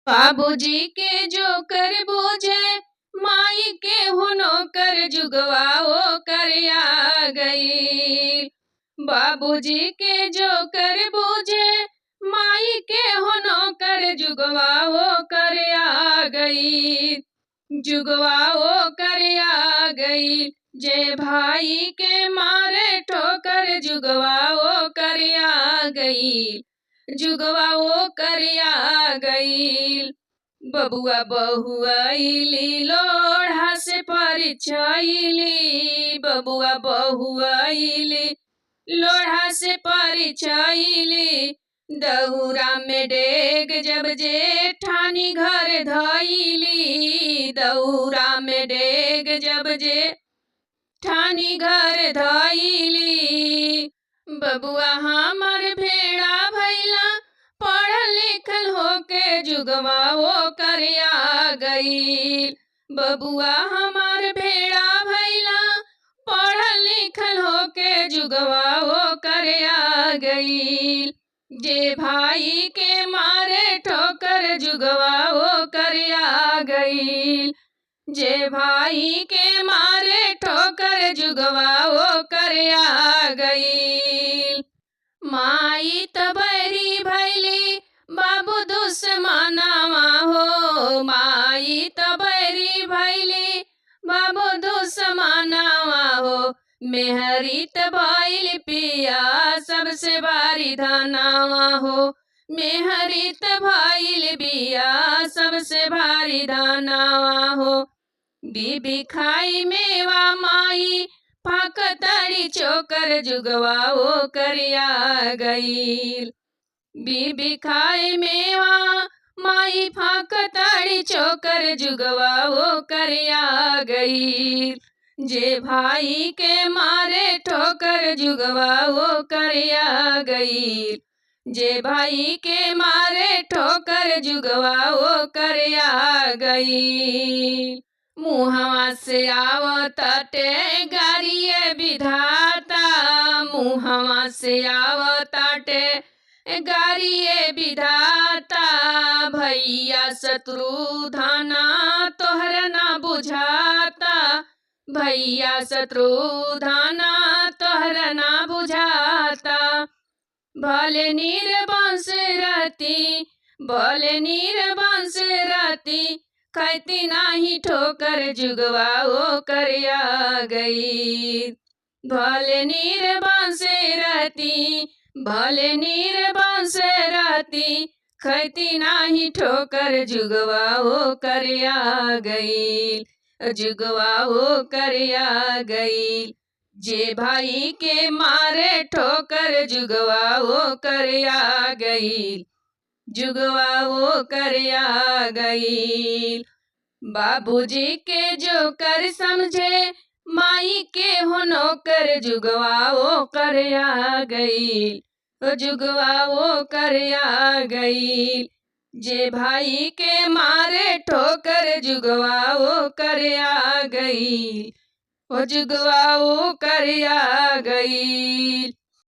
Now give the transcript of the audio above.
बाबूजी के जो कर बूझे, माई के हुनो कर जुगवा ओ कर आ गई। बाबूजी के जो कर बूझे, माई के हुनो कर जुगवा ओ कर आ गई। जुगवा ओ कर आ गई। जे भाई के मारे ठोकर जुगवा ओ कर आ गई। जुगवा ओ कर आ गई। बबुआ बहुआइली लोढ़ा से परिचैली। बबुआ बहुआइली लोढ़ा से परिचैली। दौरा में डेग जब जेठानी घर धैली। दौरा में डेग जब जेठानी घर धैली। बबुआ हमार भेड़ा भैला पढ़ल लिखल होके जुगवा ओ कर आ गई। बबुआ हमार भेड़ा भैला पढ़ल लिखल होके जुगवा ओ कर आ गई। जे भाई के मारे ठोकर जुगवा ओ कर आ गई। जे भाई के मारे ठोकर जुगवा ओ कर आ गई। माई त बैरी भैली बाबू दुश्मनावा हो। माई त बैरी भैली बाबू दुश्मनावा हो। मेहरी त भइल पिया सबसे भारी धनावा हो। मेहरी त भइल बिया सबसे भारी धनावा हो। बीबी खाई मेवा माई फाकतारी चोकर जुगवा ओ करिया गई। बीबी खाई मेवा माई फाकतारी चोकर जुगवा ओ करिया गई। जे भाई के मारे ठोकर जुगवा ओ करिया गई। जे भाई के मारे ठोकर जुगवा ओ करिया गई। मुहवा से आवताटे गारिये विधाता। मुहवा से आवताटे गारिये विधाता। भैया शत्रुधना तोहर ना बुझाता। भैया शत्रुधना तोहर ना बुझाता। भले नीर बंस रहती, भले नीर बंस रहती, खैती नाही ठोकर जुगवा ओ कर आ गई। भले नीर बंस रहती, भले नीर बंस रहती, खैती नाही ठोकर जुगवा ओ कर आ गई। जुगवा ओ कर आ गई। जे भाई के मारे ठोकर जुगवा ओ कर आ गई। जुगवा ओ कर आ गई। बाबूजी के जो कर समझे, माई के हो नौकर जुगवा ओ कर आ गई। जुगवा ओ कर आ गई। जे भाई के मारे ठोकर जुगवा ओ कर आ गई। ओ जुगवा ओ कर आ गई।